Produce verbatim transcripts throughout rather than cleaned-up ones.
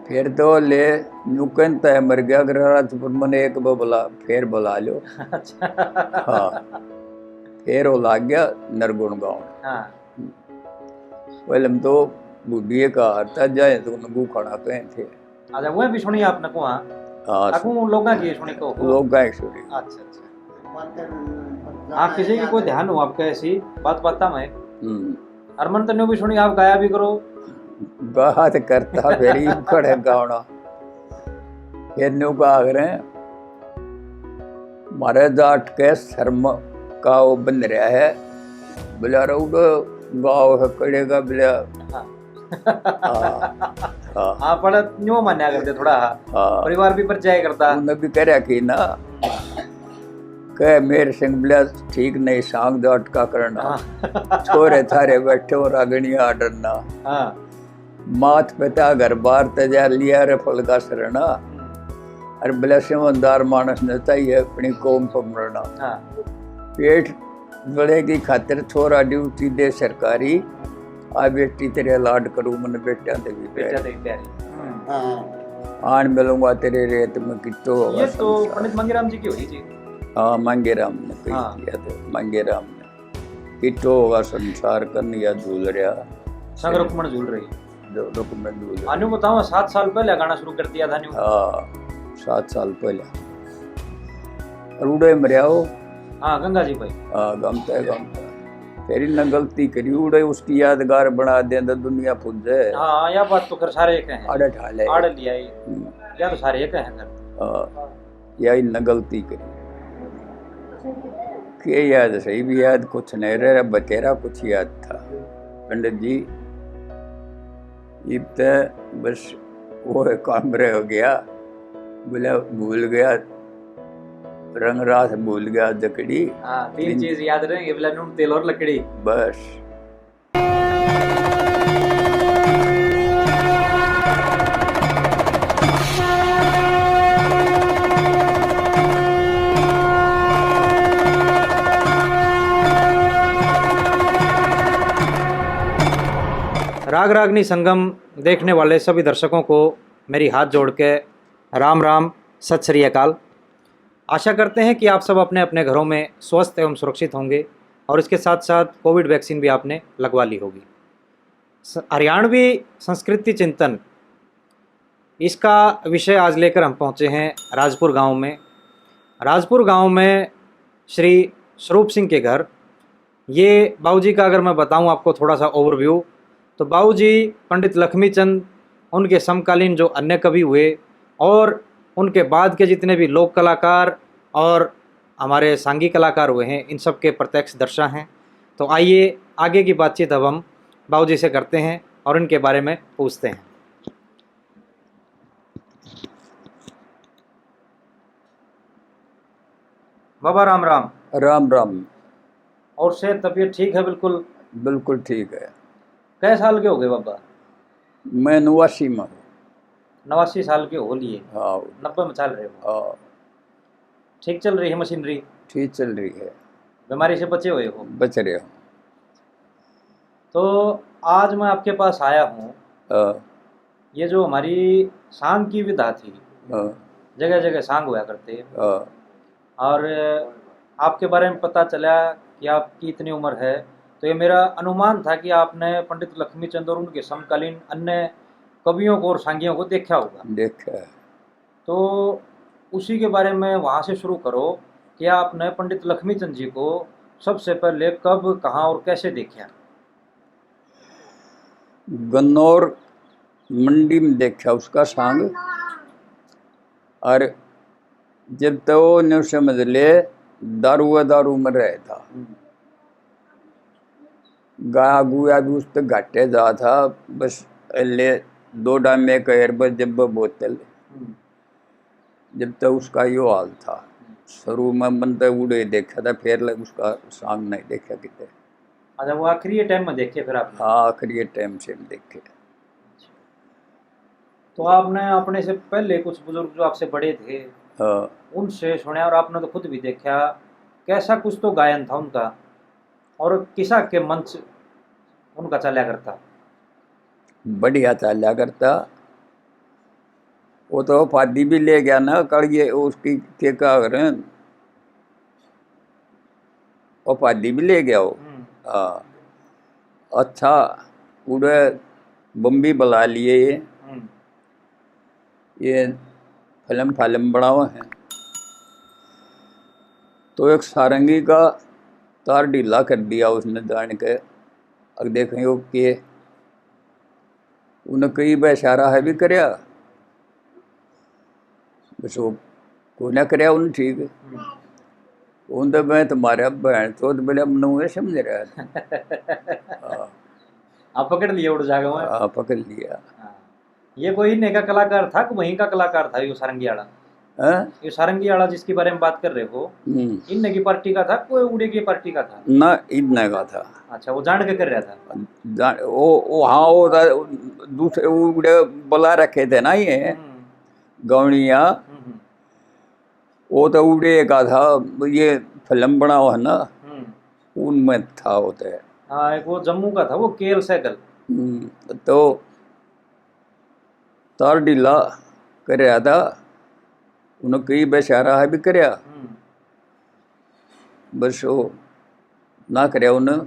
फिर तो ले न्यू कहता है मर गया, अगर राजपुर मने एक बबला फिर बुला लो। अच्छा। हाँ, फिर वो लाग गया नरगुण गाउन। हाँ। पहले हम तो बुढ़िए का आता जाए तो उनको खड़ा कहें थे। अच्छा, वह भी सुनी आपने को? हाँ। हाँ, अकू लोगां की सुनी को? लोगां की सुनी। अच्छा, अच्छा। हाँ, किसी की कोई ध्यान हो आपके ऐसी बात बात में? हम्म। हरमन तो न्यू भी सुनी, आप गाया भी करो। बात करता फिर ही खड़े गावना। फिर न्यू का आखिर है, म्हारे जाट के शर्म का वो बंध रहा है। बोला, "रउड गाँव है, कड़े का बोला।" हाँ। हाँ, हाँ। हाँ, पर न्यू मान्या करते थोड़ा। हाँ। परिवार भी पर जाया करता। उन्हें भी कह रहा कि ना, कह मेर सिंह बोला, "ठीक नहीं, सांग जाट का करना।" हाँ। छोरे थारे बैठे हो, रागणिया डरना। हाँ। मात पिता घर बार तजा लिया रे फल का सरना। हम्म। अरे बोला, "सेवनदार मानस ने चाहिए अपनी कौम पर मरना।" हाँ। पेट भले की खातिर छोरा ड्यूटी दे सरकारी, आ बेटी तेरे लाड करूं, मन बेटियां ते भी बेटियां प्यारी। ते भी प्यारी। हम्म। हाँ। आन मिलूंगा तेरे रेत में कितो होगा ये तो संसार। पंडित मंगेराम जी की हुई जी। हाँ, मंगेराम ने कही हाँ। थी, याद है, मंगेराम ने। कितो होगा संसार कन्हैया झूल रहा। संग रुक्मण झूल रही। जो रुक्मण झूल रहा। हाँ, न्यू बताओ, सात साल पहले गाना शुरू कर दिया था न्यू। हाँ, सात साल पहले। और उड़े मरिया हो। हाँ, गंगा जी भाई। हाँ, गमता है, गमता है। फिर इन्हें गलती करी, उड़े उसकी यादगार बना दे तो दुनिया पूजे। हाँ, यह बात तो कर सारे एक हैं। आड़े ठा ले। आड़े लिया ही। हम्म। या तो सारे एक हैं कर। हाँ, या इन्हें गलती करी। के याद सही भी याद कुछ नहीं रह रहा, बतेरा कुछ याद था। पंडित जी, इब तो बस वो काम रह गया, बोला भूल गया, रंग रास भूल गया जकड़ी। हाँ, तीन तीन चीज याद रहेंगे, बोला नून, तेल और लकड़ी। बस। राग रागनी संगम देखने वाले सभी दर्शकों को मेरी हाथ जोड़ के राम राम, सत श्री अकाल। आशा करते हैं कि आप सब अपने अपने घरों में स्वस्थ एवं सुरक्षित होंगे और इसके साथ साथ कोविड वैक्सीन भी आपने लगवा ली होगी। स-, हरियाणवी संस्कृति चिंतन, इसका विषय आज लेकर हम पहुँचे हैं राजपुर गांव में। राजपुर गांव में श्री स्वरूप सिंह के घर। ये बाबूजी का अगर मैं बताऊं आपको थोड़ा सा ओवरव्यू, तो बाबूजी पंडित लक्ष्मी चंद, उनके समकालीन जो अन्य कवि हुए और उनके बाद के जितने भी लोक कलाकार और हमारे सांगी कलाकार हुए हैं, इन सब के प्रत्यक्ष दर्शा हैं। तो आइए, आगे की बातचीत अब हम बाबूजी से करते हैं और इनके बारे में पूछते हैं। बाबा राम राम। राम राम। और सेहत तबीयत ठीक है बिल्कुल? बिल्कुल ठीक है। कै साल के हो गए बाबा? मैं नवासी में हूँ। नवासी साल के हो लिए? हाँ। नब्बे में चल रहे हो? हाँ। ठीक चल रही है मशीनरी? ठीक चल रही है। बीमारी से बचे हुए हो? बच रहे हो। तो आज मैं आपके पास आया हूँ। हाँ। ये जो हमारी सांग की विधा थी, हाँ। जगह जगह सांग हुआ करते, हाँ। और आपके बारे में पता चला कि आपकी इतनी उम्र है, तो ये मेरा अनुमान था कि आपने पंडित लक्ष्मी चंद और उनके समकालीन अन्य कवियों को और सांगियों को देखा होगा। देखा है। तो उसी के बारे में वहाँ से शुरू करो कि आपने पंडित लक्ष्मी चंद जी को सबसे पहले कब, कहाँ और कैसे देखा? गन्नौर मंडी में देखा उसका सांग। और जब तो वो न्यू समझ ले, दारू व दारू में रहे था। हम्म। गाया गुया भी उस तक घाटे जा था, बस ले दो डामे का एरबस जब बोतल। हम्म। जब तक उसका यो हाल था। हम्म। शुरू में मन तो उड़े देखा था, फिर लग उसका सांग नहीं देखा किते। अच्छा, वो आखिरी टाइम में देखे फिर आपने? हाँ, आखिरी टाइम से हम देखे। तो आपने अपने से पहले कुछ बुजुर्ग जो आपसे बड़े थे, हाँ। उनसे सुना और आपने तो खुद भी देखा, कैसा कुछ तो गायन था उनका, और किसा के मंच उनका चला करता? बढ़िया चला करता। वो तो पादी भी ले गया ना, कल ये उसकी के क्या करें, वो पादी भी ले गया वो। हम्म। हाँ। अच्छा, उड़े बम्बी बुला लिए ये। हम्म। ये फिल्म फाल्म बनाओ है। तो एक सारंगी का तार ढीला कर दिया उसने जान के। अब देखें वो के, उन्हें कई बार इशारा है भी करया, बस वो कोई ना करया उन्हें ठीक। हम्म। उन तो मैं तुम्हारा बहन चोद बोले, मनु ये समझ रहा है। हाँ। आप पकड़ लिए उड़ जागा वहाँ? हाँ, पकड़ लिया। हाँ। ये कोई इन्हें का कलाकार था कि वहीं का कलाकार था, यो सारंगी आला? हैं? ये सारंगी आला जिसके बारे में बात कर रहे हो, हम्म। इन्हें की पार्टी का था, कोई उड़े की पार्टी का था? ना, इन्हें का था। अच्छा, वो जान के कर रहा था? जान, वो, वो, हाँ, वो था, दूसरे उड़े बुला रखे थे ना ये, हम्म। गवनिया। हम्म, हम्म। वो तो उड़े का था, ये फिल्म बनाओ है ना, हम्म। उनमें था वो तो। हाँ, एक वो जम्मू का था, वो के एल सहगल। हम्म, तो तार ढीला कर रहा था, उन्हें कई बार इशारा है भी करया। हम्म। बस वो ना करया उन्हें,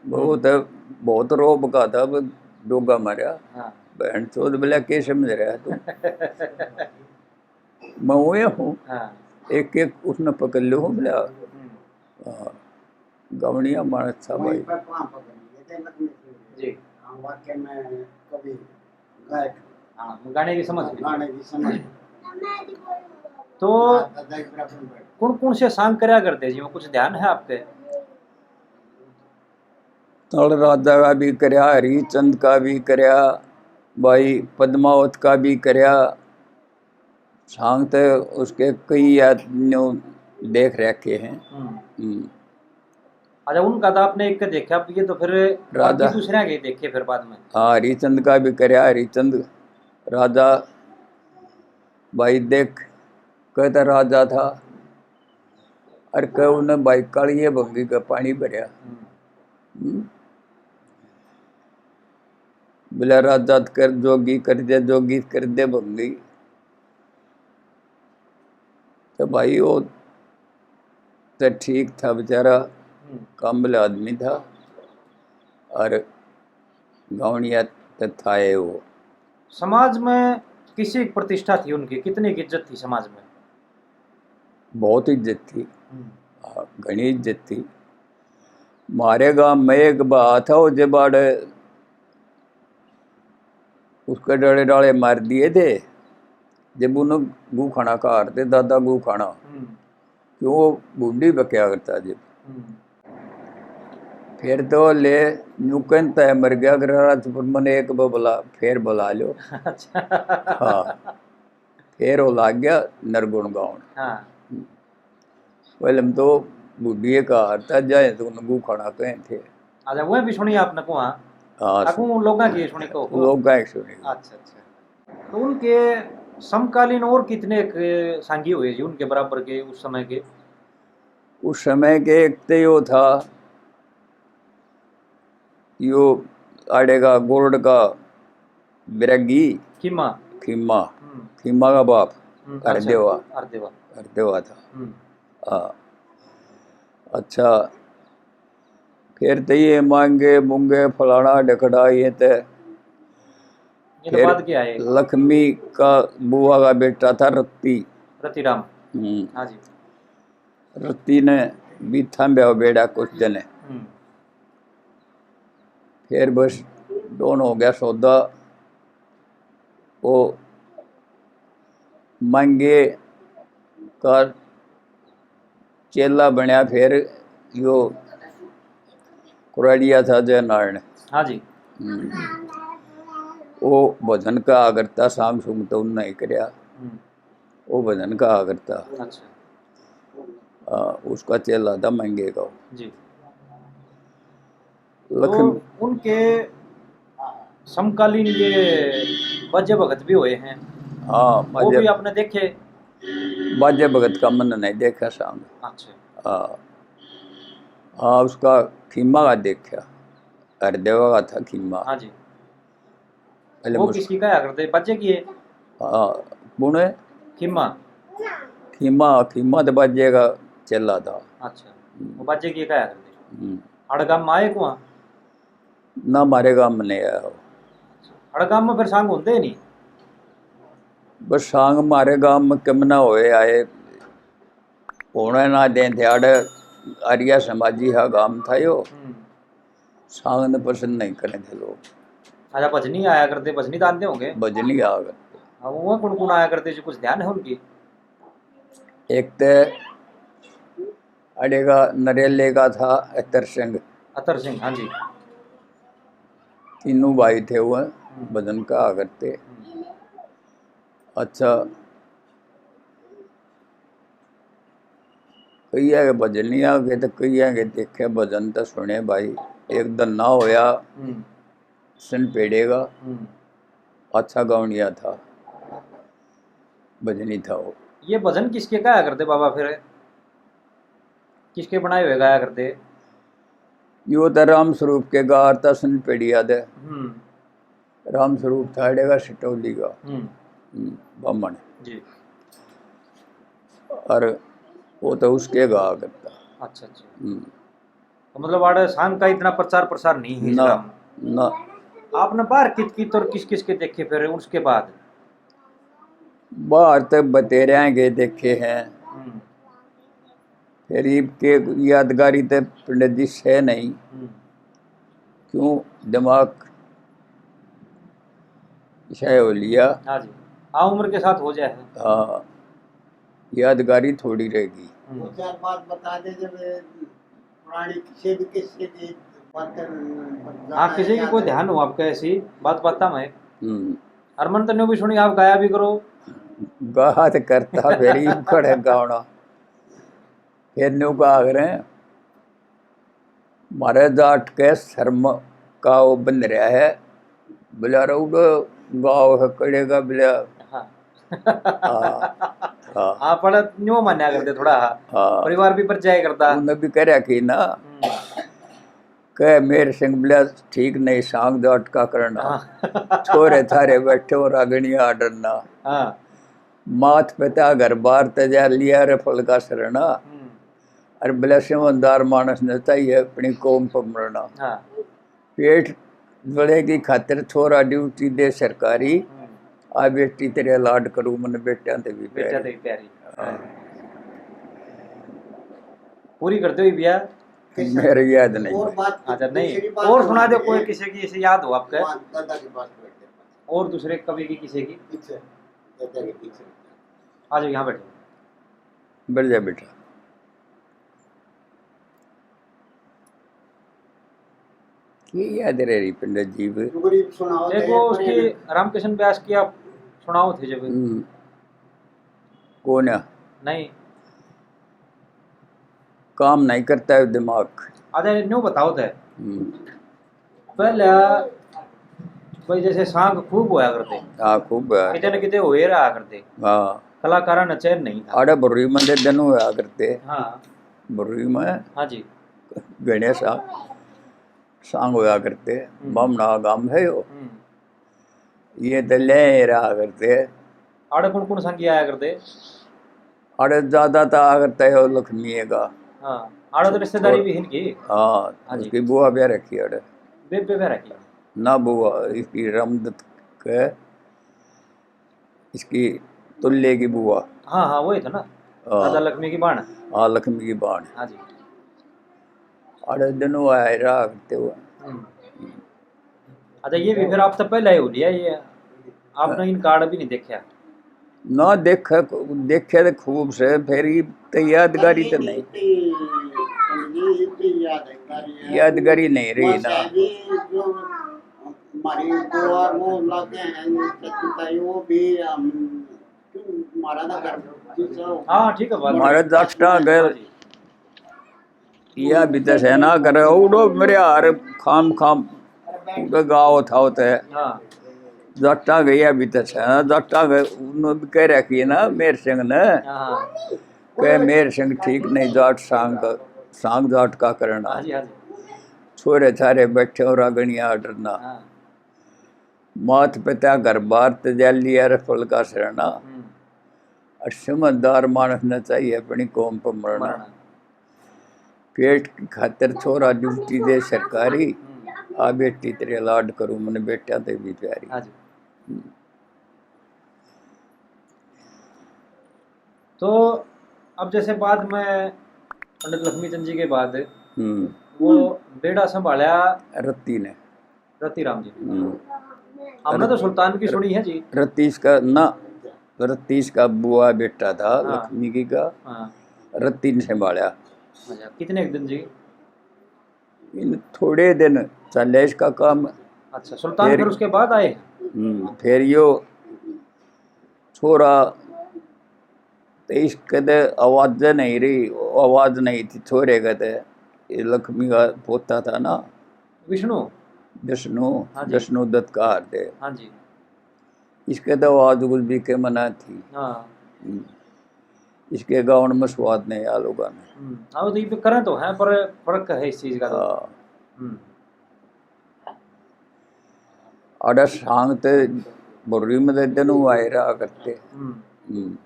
वो हम्म। तो बहुत रोब का था, वो डोगा मारया। हाँ। बहन चोद बोला, के समझ रहा है तू? मैं हुए हूँ। हाँ। एक एक उसने पकड़ लो, बोला। हम्म। हाँ, गवनिया मानस था भाई। वहीं पर पाँव पकड़ लिए थे, लक्ष्मी जी। हाँ, वाकई में कवि, गायक। हाँ, गाने की समझ। गाने की समझ। तो हाँ, दादा के बराबर बैठ। कौन कौन से song करया करते जी, वो कुछ ध्यान है आपके? तल राजा का भी करया, हरिचंद का भी करया, भाई पद्मावत का भी करया। Song तो उसके कई याद न्यू देख रखे हैं। हम्म। हम्म। अच्छा, उनका तो आपने एक के देखा, अब ये तो फिर बाकी राजा। दूसरे के देखे फिर बाद में। हाँ, हरिचंद का भी करया, हरिचंद राजा, भाई देख, कहता राजा था, और कह उन्हें भाई कालिए भंगी का पानी भरया। हम्म। हम्म। बोला, राजा कर जोगी कर दे, जोगी कर दे भंगी। तो भाई वो तो ठीक था बेचारा, हम्म। काबिल आदमी था, और गवनिया तो था ही वो। समाज में किसी की प्रतिष्ठा थी उनकी, कितनी की इज्जत थी समाज में? बहुत इज्जत थी। हम्म। हाँ, घणी इज्जत थी। म्हारे गांव में एक बा था, वो जब आड़े उसके डले डाले मार दिए थे, जब उन्हें गू खाना कहा थे, दादा गू खाना। हम्म। क्यों वो भूंडी बकया करता जब। हम्म। फिर तो ले न्यूकन तय मर गया, अगर राजपुर मने एक बबला फिर बुला लो। अच्छा। हाँ। फिर वो लाग गया नरगुण गाउन। हाँ। पहले हम तो बुढ़िए का हारता जाए तो उन्हें गू खाना कहें थे। अच्छा, वह भी सुनी आपने को? हाँ। हाँ, आपको सुनी। लोगां की सुनी को? लोगां की सुनी। अच्छा, अच्छा। तो उनके समकालीन और कितने एक सांगी हुए जी उनके बराबर के उस समय के? उस समय के एक तो यो था, यो आड़े का गोरड का बिरगी। खीमा। खीमा। हम्म। खीमा का बाप। हम्म, अच्छा। हरदेवा। हरदेवा। हरदेवा था। हम्म। हाँ। अच्छा। फिर तो ये मांगे, मूंगे, फलाना, ढकड़ा, ये तो ये तो फिर बाद के आए। लक्ष्मी का बुआ का बेटा था रत्ती। रत्ती राम। हम्म। हाँ जी। रत्ती ने भी थाम्बया बेड़ा कुछ जने। हम्म। फिर बस दोनों हो गया सौदा। वो मांगे का चेला बनया, फिर यो कुराड़िया था जय नारायण। हाँ जी। हम्म। वो भजन का आगरता सांग सुंग तो उनने ही करया। हम्म। वो भजन का आगरता। अच्छा। आ, उसका चेला था मांगे का। जी। लखन तो उनके समकालीन ये बाजे भगत भी हुए हैं। हाँ, वो बाजे भी आपने देखे? बाजे भगत का मन नहीं देखा सांग। अच्छा। हाँ। हाँ, उसका खीमा का देखा, हरदेवा का था खीमा। हाँ जी। पहले वो मुस- किसकी कहा करते, बाजे की है? हाँ, बुने? खीमा। खीमा, खीमा तो बाजे का चेला था। अच्छा, वो बाजे की कहा करते? हम्म। अड़गाम में आए कुआं? ना, हमारे गांव में नहीं आया हो। अड़गाम में फिर सांग होते ही नहीं? बस सांग हमारे गांव में कम ना होए आए, होने ना दें थे। अड़े आर्या समाजी हा गांव था यो। हम्म। सांग ने पसंद नहीं करे थे लोग। अच्छा, भजनी आया करते, भजनी तो आते होंगे? भजनी आया करते। हाँ, वो कौन कौन आया करते जी, कुछ ध्यान है उनकी? एक तो अड़े का नरेले का था अतर सिंह। अतर सिंह, हाँ जी। तीनों भाई थे वो, हम्म। भजन का करते। हम्म। अच्छा, कई है भजन नहीं आगे तो कई है देखे भजन तो सुने भाई। एक धन्ना होया हम्म। सन पेड़े का, हम्म। अच्छा गावनिया था, भजनी था वो। ये भजन किसके गाया करते बाबा फिर? किसके बनाए हुए गाया करते? यो तो राम स्वरूप के गाता सन पेड़िया दे। हम्म। राम स्वरूप था अड़े का सिटौली का। हम्म। हम्म, बामण। जी। और वो तो उसके गा करता। अच्छा, अच्छा। हम्म। तो मतलब आड़े सांग का इतना प्रचार प्रसार नहीं है इस ना, गांव में? ना। आपने बाहर कित कित और किस किस के देखे फिर उसके बाद? बाहर तो बतेरिया के देखे हैं। हम्म। फिर इब के यादगारी तो पंडित जी से नहीं। हम्म। क्यों दिमाग से हो लिया। हाँ जी, हाँ, उम्र के साथ हो जाए है। हाँ, यादगारी थोड़ी रहेगी। हम्म। दो चार बात बता दे जब पुरानी किसी भी, किसी की बातें, हाँ, किसी की कोई ध्यान हो आपका ऐसी बात, बात में। हम्म। हरमन तन्ने भी सुनी, आप गाया भी करो। गा तो करता, फिर ही खड़े गावना। फिर न्यू का आग रहे, म्हारे जाट के शर्म का वो बंध रहा है। बोला, "रउडो गाँव है, कड़े का बोला।" हाँ। हाँ, हाँ। हाँ, पर न्यू मान्या करते थोड़ा। हाँ। परिवार भी पर जाया करता। उन्हें भी कह रहा कि ना, हम्म। कह मेर सिंह बोला, "ठीक नहीं, सांग जाट का करना।" हाँ। छोरे थारे बैठे हो, रागणिया डरना। हाँ। मात पिता घर बार तजा लिया रे फल का सरना। हम्म। अरे बोला, "सेवनदार मानस ने चाहिए अपनी कौम पर मरना।" हाँ। पेट भले की खातिर छोरा ड्यूटी दे सरकारी, हम्म। आ बेटी तेरे लाड करूं, मन बेटियां ते भी बेटियां प्यारी। ते भी प्यारी। हाँ। पूरी करते हुए भैया? मेरे याद नहीं। और बात, अच्छा, नहीं। दूसरी बात और सुना दो कोई, किसी की इसे याद हो आपके? हाँ, दादा के पास बैठे। और दूसरे कवि की किसी की? पीछे, दादा के पीछे। आ जाओ, यहाँ बैठो। बैठ जा बेटा। के याद रह रही पंडित जी पे? एक वो उसकी रामकृष्ण व्यास की आप सुनाओ थे जब। हम्म। कौन है? नहीं। काम नहीं करता है दिमाग। अच्छा, न्यू बताओ थे। हम्म। पहले भाई जैसे सांग खूब होया करते। हाँ, खूब होया। किते न किते होए रहा करते। हाँ। कलाकारां ने चैन नहीं था। आड़े बुर्री में दे दिन होया करते। हाँ। बुर्री में। हाँ जी। गणेश सांग होया करते, हम्म। बामणा गाम है यो। हम्म। ये तो ले रहा करते। आड़े कौन कौन संगी आया करते? आड़े ज्यादा तो आया करता है वो लक्ष्मी का। हाँ, आड़े तो रिश्तेदारी भी है इनकी। हाँ, हाँ जी। उसकी बुआ ब्याह रखी आड़े। बेबे ब्याह रखी। ना बुआ, इसकी रामदत्त के इसकी तुल्ले की बुआ। हाँ, हाँ, वही था ना। हाँ। राधा लक्ष्मी की बाण। हाँ, लक्ष्मी की बाण। हाँ जी। अरे दिनों आए रहा करते हुए। हम्म। अच्छा, ये भी फिर आप तो पहले ही हो लिया ये, आपने इन कार्ड भी नहीं देखा? ना देखा, देखा तो खूब से, फिर ये तो यादगारी तो नहीं। यादगारी नहीं रही ना। हमारी दो और वो लागे हैं, ये सचिता, वो भी हम क्यों हमारा ना कर, दूसरा हो। हाँ, ठीक है, बात। हमारे जाटा गए। हाँ जी। या भी तो है ना करे, उड़ो मेरे हार खाम खाम, उड़ो गाओ था होते। हाँ। जाटा गए, या भी तो है ना, जाटा गए, उन्होंने भी कह रखी है ना मेर सिंह ने। हाँ, हाँ। कह मेर सिंह ठीक नहीं, जाट सांग का, सांग जाट का करना। हाँ जी, हाँ जी। छोरे छारे बैठे हो, रागणिया डरना। हाँ। मात पिता घर बार तजाली यार फल का सरना। हम्म। और समझदार मानस ने चाहिए अपनी कौम पर मरना। मरना। पेट की खातर छोरा ड्यूटी दे सरकारी, हम्म। आ बेटी तेरे लाड करूं, मने बेटा ते भी प्यारी। हाँ जी। हम्म। तो अब जैसे बाद में पंडित लक्ष्मी चंद जी के बाद हम्म। वो बेड़ा संभाला रत्ती ने। रत्ती राम जी। हम्म। हमने तो सुल्तान की सुनी है जी। रत्तीश का ना, रत्तीश का बुआ बेटा था, हाँ। लक्ष्मी की का। हाँ। रत्ती ने संभाला। अच्छा, कितने एक दिन जी? इन थोड़े दिन चले इसका काम। अच्छा, सुल्तान फिर फिर उसके बाद आए? हम्म, फिर यो छोरा, तो इसके तो आवाज नहीं रही, आवाज नहीं थी छोरे के तो। ये लक्ष्मी का पोता था ना। विष्णु? विष्णु, हाँ जी। विष्णु दत्त का हार थे। हाँ जी। इसके तो आवाज कुछ भी के मना थी। हाँ। हम्म। इसके गाउन में स्वाद नहीं आया लोगों ने। हम्म, हाँ, तो ये तो करें तो हैं, पर फर्क है इस चीज का तो। हाँ। हम्म। आड़ा सांग ते बोरी में दे देनु आए रहा करते। हम्म। हम्म।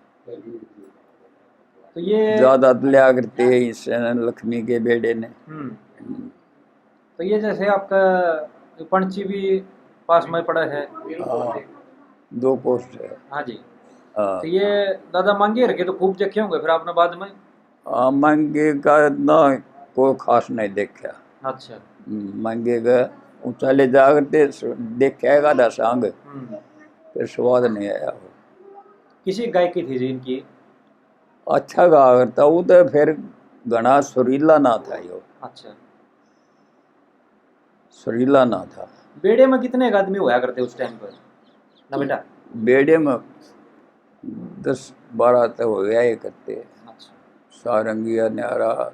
तो ये ज्यादा लिया करते इस लक्ष्मी के बेड़े ने। हम्म। हम्म। तो ये जैसे आपका पंची भी पास में पड़ा है। हाँ, दो कोस है। हाँ जी। हाँ। तो ये दादा मांगेर के तो खूब देखे होंगे फिर आपने बाद में? हाँ, मांगेर का ना कोई खास नहीं देखा। अच्छा। हम्म, मांगेर का ऊंचा ले जाकर दे-, देखा है का सांग, हम्म। फिर स्वाद नहीं आया हो। किसी गायकी थी जी इनकी? अच्छा गा करता, वो तो फिर घना सुरीला ना था यो। अच्छा। सुरीला ना था। बेड़े में कितने एक आदमी होया करते उस टाइम पर? ना बेटा। बेड़े में दस बारह तो हो गया ये करते। अच्छा। सारंगिया न्यारा,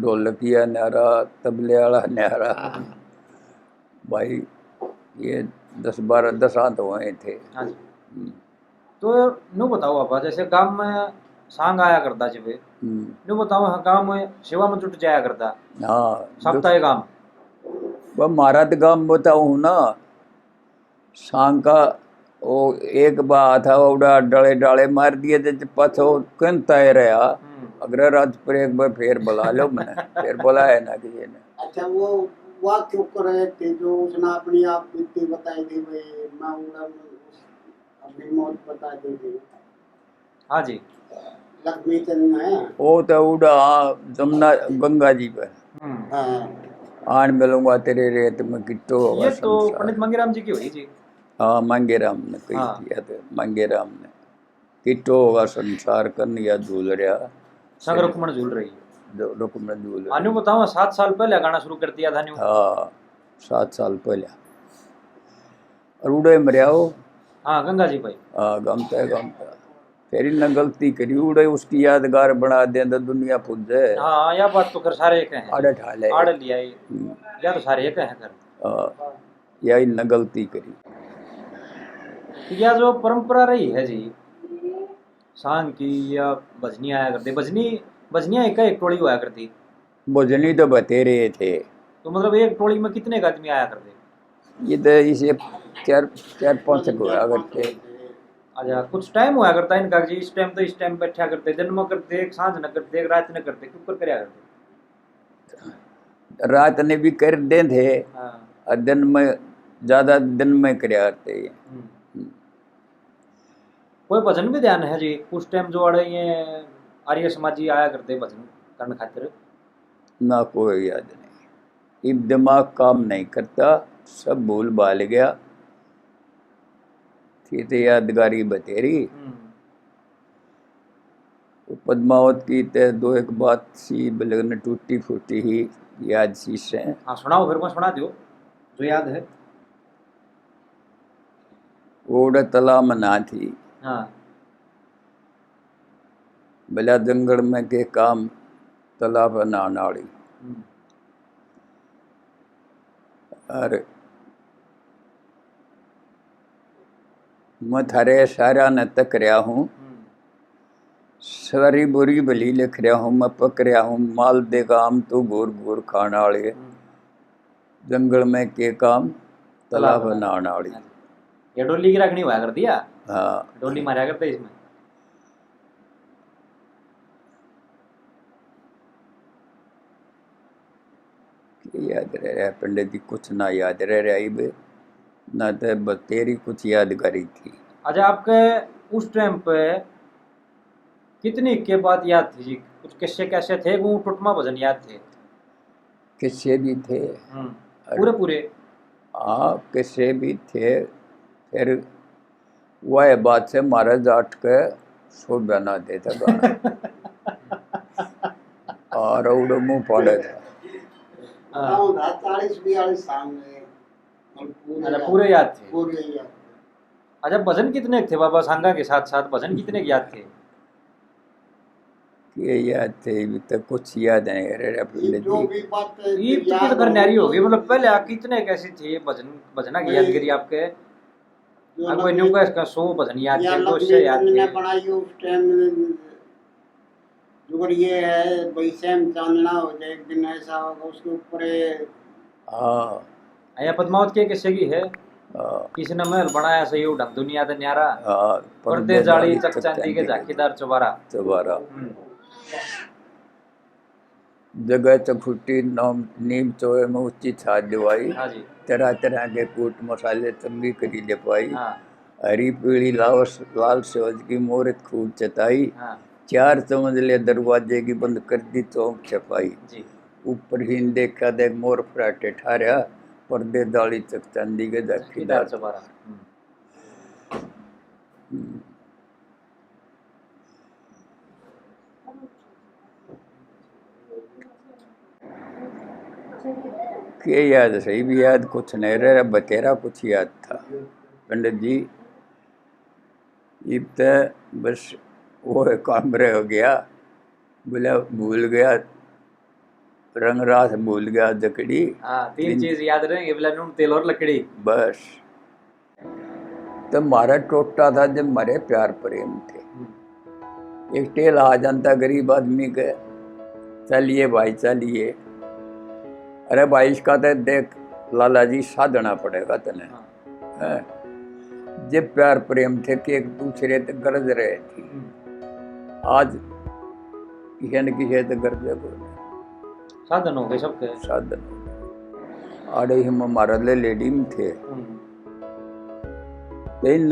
ढोलकिया न्यारा, तबले वाला न्यारा। हाँ। भाई, ये दस बारह, दस आंत हुए थे। हाँ जी। हम्म। तो न्यू बताओ बाबा, जैसे गांव में सांग आया करता जी भाई, हम्म। न्यू बताओ, हाँ, गांव में सेवा में जुट जाया करता। हाँ, साप्ताहिक गांव। वो महाराज गांव बताऊँ ना, सांग का वो एक बा था, उड़ा डाले डाले मार दिए थे, पाछो कंता ही रहा। हम्म। अगर रात पर एक बार फिर बुला लो मैंने, फिर बुलाया ना किसी ने। अच्छा, वो वाह क्यों कर रहे थे जो उसने अपनी आप बीती बताई थी भाई, मैं उड़ा अपनी मौत बता दी थी। हाँ जी। लक्ष्मी चंद है। वो तो उड़ा जमुना गंगा जी पे। हम्म। हाँ। आन मिलूंगा तेरे रेत में किट्टो होगा ये तो संसार। पंडित मंगेराम जी की हुई जी। हाँ, मंगेराम ने कही हाँ। थी, या तो मंगेराम ने। किट्टो होगा संसार कन्हैया झूल रहा। संग रुक्मण झूल रही है। जो रुक्मण झूल रही। हाँ, न्यू बताओ, सात साल पहले गाना शुरू कर दिया था न्यू। हाँ, सात साल पहले। और उड़े मरिया हो। हाँ, गंगा जी भाई। हाँ, गमता है, गमता। फिर इन्हें गलती करी, उड़े उसकी यादगार बना दे तो दुनिया पूजे। हाँ, यह बात तो कर सारे एक हैं। आड़े ठा ले। आड़े लिया ये। हम्म। या तो सारे एक हैं कर। हाँ, या इन्हें गलती करी। तो यह जो परंपरा रही है जी, सांग की या भजनी आया करते, भजनी, भजनिया एक, एक टोली हुआ करती। भजनी तो बतेरे थे। तो मतलब एक टोली में कितने एक आदमी आया करते? ये तो इसे चार, चार पांच को होया करते। अच्छा, कुछ टाइम होया करता इनका जी, इस टाइम तो इस टाइम बैठा करते, दिन में करते, एक सांझ न करते, एक रात न करते, क्यों कर करया करते? रात ने भी कर दे थे, हाँ। और दिन में, ज्यादा दिन में करया करते। हम्म। हम्म। कोई भजन भी ध्यान है जी, उस टाइम जो आड़े ये आर्य समाजी आया करते भजन करने खातिर? ना, कोई याद नहीं। इब दिमाग काम नहीं करता, सब भूल भाल गया। थी तो यादगारी बतेरी। हम्म। वो पद्मावत की ते दो एक बात सी, भले ने टूटी फूटी ही याद सी से। हाँ, सुनाओ, फिर को सुना दो, जो याद है। वो उड़े तला में ना थी। हाँ। भला जंगल में के काम, तला पे नहाने वाली। हम्म। अरे, मैं थारे सारा ने तक रहा हूँ। हम्म। सारी बुरी भली लिख रहा हूँ, मैं पक रहा हूँ, माल दे काम तू घूर घूर खाने वाले। हम्म। जंगल में के काम, तला पे नहाने वाली। ये डोली की राखनी हुआ कर दिया। हाँ। डोली मारा करते इसमें। याद रह रहा पंडित जी, कुछ ना याद रह रहा इब, ना तो बतेरी कुछ यादगारी थी। अच्छा, आपके उस टाइम पे कितनी के बात याद थी जी? कुछ किस्से कैसे थे, वो टुटमा भजन याद थे? किस्से भी थे। हम्म, पूरे पूरे? हाँ, किस्से भी थे। फिर वह बात से महाराज जाट के शोभा ना देता गाना। और उड़ो मुंह पाड़े था। हाँ। चालीस बयालीस साल में अच्छा, पूरे याद थे? पूरे याद थे। अच्छा, भजन कितने थे बाबा सांगा के साथ साथ, भजन कितने याद थे? ये याद थे, अभी तक कुछ याद नहीं रह रहा। ये तो फिर न्यारी हो गई। मतलब पहले आप कितने कैसे थे भजन, भजना की यादगिरी आपके? कोई न्यू का इसका सौ भजन याद थे, दो सौ याद थे। बनाई उस टाइम में, जुगड़ ये है भाई, सैम चांदना हो जाए, एक दिन ऐसा होगा, उसके ऊपर। हाँ। या पद्मावत के किस्से की है? किसी ने महल बनाया सही ढंग दुनिया ते न्यारा। परदे जाली चक चांदी के झाकीदार चुबारा। चुबारा। जगह चखुटी नाम नीम चोए में ऊंची छात दीवाई। हाँ जी। तरह तरह के कूट मसाले चंगी करी लिपाई। हाँ। हरी पीली लावस लाल सेवज की मोरत खूब चताई। हाँ। चार चमंजले दरवाजे की बंद कर दी चौक छपाई। जी। ऊपर हीन देखा देख मोर फराटे ठारया, पर्दे दाली चक चांदी के झाकीदार। चबारा। के याद सही भी याद कुछ नहीं रह रहा, बतेरा कुछ याद था पंडित जी। इब तो बस वो काम रह गया, बोला भूल गया रंग रास, भूल गया जकड़ी। हाँ, तीन चीज याद रहेंगे, बोला नून, तेल और लकड़ी। बस। तो म्हारा टोटा था जब म्हारे प्यार प्रेम थे। एक टेल आ जाता गरीब आदमी के, चलिए भाई चलिए। अरे भाई, इसका तो देख लाला जी, साधना पड़ेगा तने। हाँ। हैं? जब प्यार प्रेम थे कि एक दूसरे ते गरज रहे थे। आज किसी न किसी ते गरजे को साधन हो गए सबके। साधन हो गए। आड़े ही म्हारा ले लेडी में थे। तो इन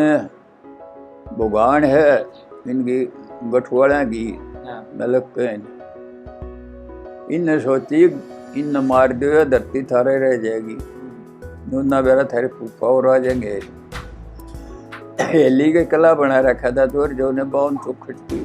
भगवान है इनकी गठवाला की। हाँ। नलक के। इनने सोची, इनने मार दियो, धरती थारे रह जाएगी। नूना बेरा थारे फूफा और आ जाएंगे। हेली के कला बना रखा था तो जो ने बावन चौखट की।